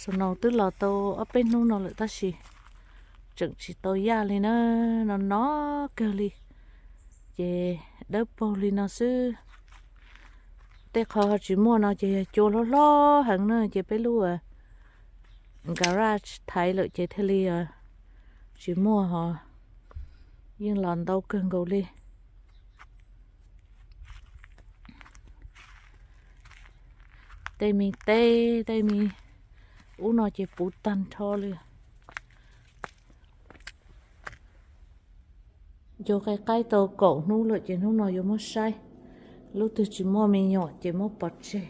Snow twb los tau ob peb hnub no lawm tab sis tseem tsis tau yaj li na, no no kawg li. Ces dawb paug li no xwb. Tej qhov ho tsis muaj no ces yog cua hlob hlob heev na, ces peb lub garage thaiv lawm ces thiaj li tsis muaj ho yeej los ntau kawg nkaus li. Tej me teb, tej me ub no ces puv tag nrho li. Yuav qe qaib tau kaum hnub lawm ces hnub no yuav muab saib lub twg tsis muaj me nyuam ces muab pov tseg.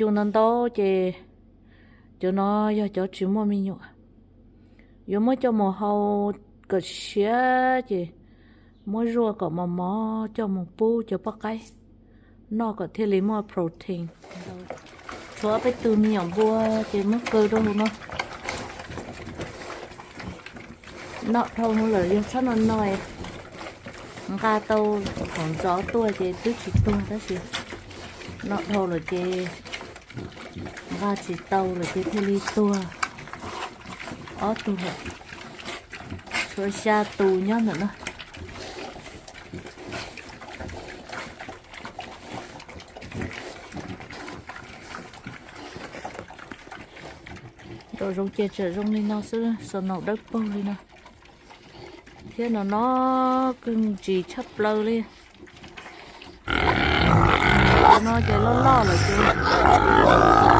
Yus ntau ntau ces cov no yog cov tsis muaj me nyuam. Yuav muab coj mus hau kom siav ces muab zuaj kom mos mos coj mus pub cov poj qaib noj kom thiaj li muaj protein. Tshuav peb tug me nyuam npua ces muab kaw rau hauv no. Noj dhau lawm yog txhob noj no, nqa tau thaum ntxov tuaj ces twb tsis tuag tab sis noj dhau lawm ces nqa tsis tau lawm ces thiaj li tuag ob tug lawm. Tshuav xya tus nyob ntawm no. Nraum zoov ces tseem zoo li no xwb, snow dawb paug li no. Thiab no no kawg ntsis tshaj plaws li. Cov no ces loj loj lawm ces